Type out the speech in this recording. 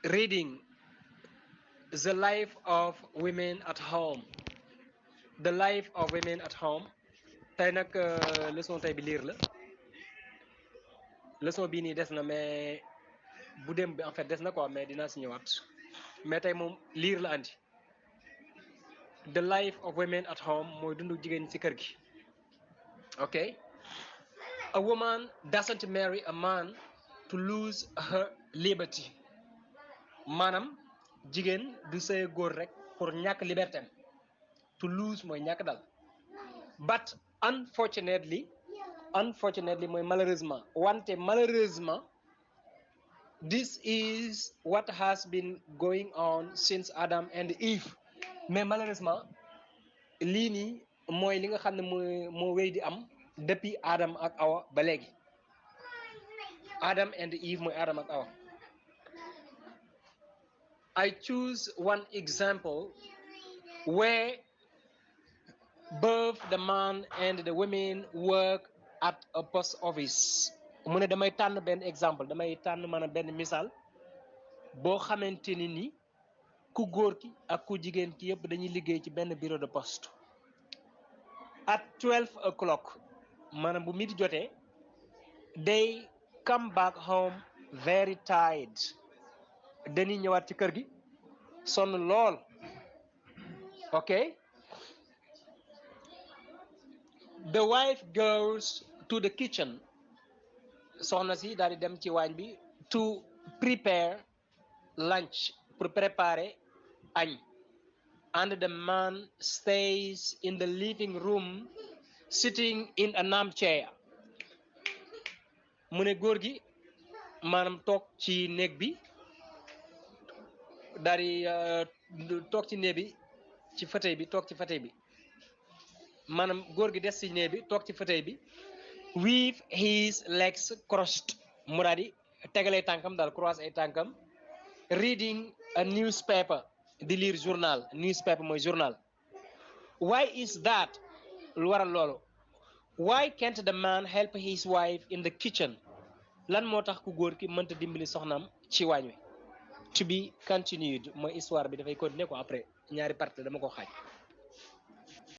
reading the life of women at home. The life of women at home. tey nag leçon tey bi lire la leçon bii nii des na mais bu dem bi en fait des na quoi mais dinaa si ñëwaat mais tey moom lire la andi. The life of women at home mooy dundu jigéen ci kër gi. Okay. A woman doesn't marry a man to lose her liberty. maanaam jigéen du sëy góor rek pour ñàkk liberté am. To lose mooy ñàkk dal. But unfortunately mooy malheureusement wante malheureusement this is what has been going on since Adam and Eve. mais malheureusement lii nii mooy li nga xam ne moo wéy di am depuis Adam ak Awa ba léegi. Adam and Eve mooy Adam ak Awa. I choose one example where both the man and the women work at a post office. mu ne damay tànn benn exemple damay tànn maanaam benn misaal boo xamante ni ku góor ki ak ku jigéen ki yëpp dañuy liggéey ci benn bureau de poste. At 12 o'clock maanaam bu midi jotee they come back home very tired. dañuy ñëwaat ci kër gi sonn lool. ok. The wife goes to the kitchen. soxna si daal di dem ci waañ bi to prepare lunch pour préparer añ. and the man stays in the living room sitting in an armchair. mu ne góor gi maanaam toog ci néeg bi daal di toog ci néeg bi ci fauteuil bi toog ci fauteuil bi maanaam góor gi des ci néeg bi toog ci fauteuil bi with his legs crossed. mu daal di tegalee tànkam daal croise ay tànkam reading a newspaper. di lire journal. newspaper mooy journal. why is that? lu waral loolu. why can't the man help his wife in the kitchen? lan moo tax ku góor ki mënta dimbali soxnaam ci waañ wi. to be continued mooy histoire bi dafay continuer ko après ñaari partie dama ko xaaj.